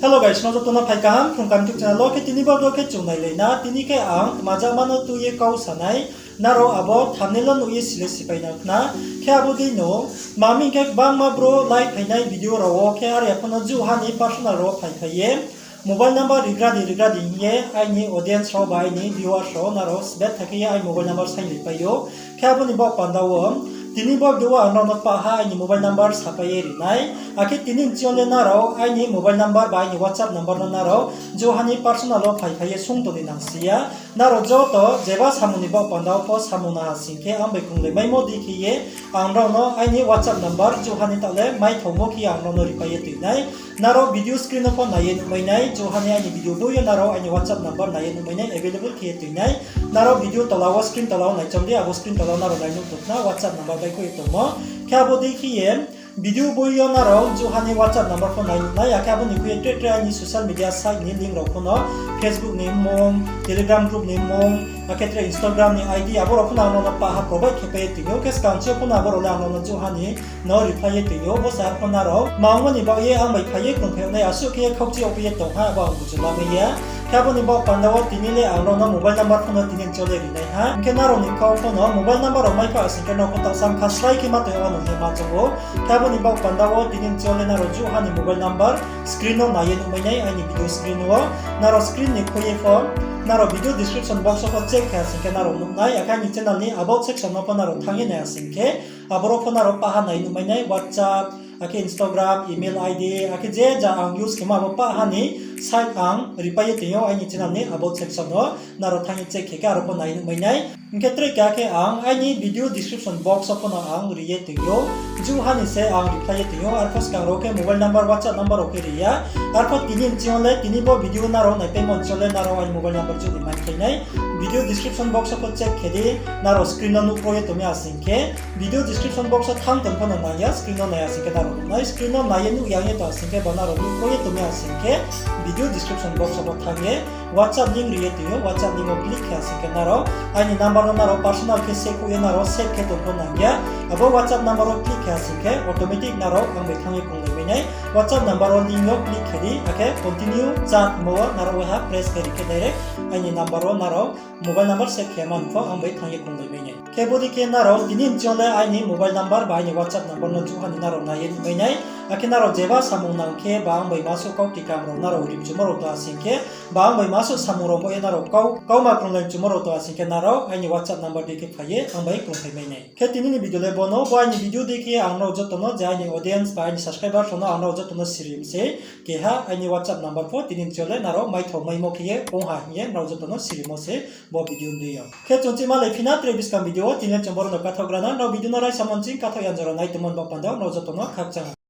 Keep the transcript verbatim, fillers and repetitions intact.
Hello guys, nrao joto no phai kaham Phrung Kaham YouTube channel wo. Khe tini bo video khe chung nailai na, tini khe ang tma jama no tui ye kau sa nai, nrao abo thumbnail wo nuh ye sile sipai nang khna. Khe abo dei no, tma hing khe gbangma brouh like phainai video rao wo, khe are ya pho no jouha ni personal rao wo phaiphai ye mobile number rigra di, rigra di hing ye aini audience rao ba aini viewers rao nrao sbetha khe ye aini mobile number sainglai pai ou. Khe abo ni baoh panda wo, tini bo video wo ang nrao no pah ha aini mobile number sapai ye ri nai. Akhe tini ni ching yo le nrao aini mobile number ba aini WhatsApp number no nrao jouha ni personal wo phaiphai ye sung tong ni nang si ya. Nrao joto jeba samung ni baoh panda wo pho samung nang ha sing khe, ang bai krunglai maimo dei khe ye, ang nrao no aini WhatsApp number jouha ni taoh le maithaomo khe ye ang nrao no ripai ye toi nai. Nrao video screen no pho nai ye nuhmai nai, jouha ni aini video boi yo nrao aini WhatsApp number nai ye nuhmai nai, available khe ye toi nai. Nrao video tola wo, screen tola wo naichom di, abo screen tola wo nrao nai nuh tong khna WhatsApp number baihkhouh ye tongmo. Khe abo dei khe ye video boi yo nrao jouha ni WhatsApp number pho nai nuh nai, akhe abo ni khui ye tre tre aini social media site ni link rao pho no, Facebook ni mmung, Telegram group ni mmung, akhe tre Instagram ni ID, abo rao pho no ang nrao no pah ha provide khe pai ye tong ou. Khe skang chi yo pho no abo rao le ang nrao no jouha ni no reply ye tong ou. Bo se arphuh nrao tma ongmo ni baoh ye ang bai phai ye krungphai yag nai, asuh khe ye khaukchi yag pai ye tong ha, abo ang buju lamai ya. Khe abo ni baoh panda wo tini le ang nrao no mobile number pho no tini ni ching yo le ri nai ha. Hing khe nrao ni kau pho no mobile number rao maipha sing khe nrao pho taoh sam kha slái khe ma tong ya, wanung ye ma choung ou. Khe abo ni baoh panda wo tini ni ching yo le nrao jouha ni mobile number screen no nai ye nuhmai nai, aini video screen wo. Nrao screen ni khui ye pho, nrao video description box wo pho check khe ha sing khe nrao nuh nai, akhe aini channel ni about section no pho nrao thanng ye nai ha sing khe, aboro pho nrao pah ha nai nuhmai nai, WhatsApp, akhe Instagram, email ID, akhe je ja ang use khemo abo pah ha ni site ang reply ye tong ou aini channel ni about section wo, nrao thanng ye check khe khe aro pho nai nuhmai nai. Hing khe tre keha khe ang aini video description box wo pho no ang ri ye tong ou, jouha ni se ang reply ye tong ou, arphuh skang rao khe mobile number, WhatsApp number rao khe ri ya. Arphuh tini ni ching yo le, tini bo video nrao naipaimo ni ching yo le nrao aini mobile number jouh ni maikhlai nai. Video description box wo pho check khe di, nrao screen no nuhkro ye tongmi ha sing khe, video description box wo thanng tong pho no nang ya, screen no nai ha sing khe nrao nuh nai, screen no nai ye nuh ya ye tong ha sing khe, bo nrao nuhkro ye tongmi ha sing khe, video description box wo pho thanng ye WhatsApp link ri ye tong ou, WhatsApp link wo click khe ha sing khe nrao aini number no nrao personal khe save khouh ye nrao save khe tong pho nang ya. Abo WhatsApp number wo click khe ha sing khe automatic nrao ang bai thanng ye krunglai mai nai. WhatsApp number wo link yo click khe di, akhe continue chat hingmo wo nrao waiha press khe ri khe direct aini number wo nrao mobile number save khe man pho ang bai thanng ye krunglai mai nai. Khe bo dei khe nrao tini ni ching yo le aini mobile number ba aini WhatsApp number no jouha ni nrao nai ye nuhmai nai. Akhe nrao jeba samung nang khe ba ang bai masuh kau tikam rao nrao rimchumo rao tong ha sing khe, ba ang bai masuh samung rao bo ye nrao kau, kauma krunglai chumo rao tong ha sing khe nrao aini WhatsApp number dei khe phai ye ang bai krungphai mai nai. Khe tini ni video le bo no, bo aini video dei khe ang nrao joto no, je aini audience ba aini subscribers rao no ang nrao joto no siri mi se, keha aini WhatsApp number pho tini ni ching yo le nrao maithao maimo khe ye ong ha hing ye nrao joto no sirimo se bo video ni dei yo. Khe chung chih malai phi na tre buskang video wo, tini le chung boro no kathaoh gra na, nrao video no raisa mo nching kathaoh ya jora nai tongmo ni baoh panda wo nrao joto no khakchang ha.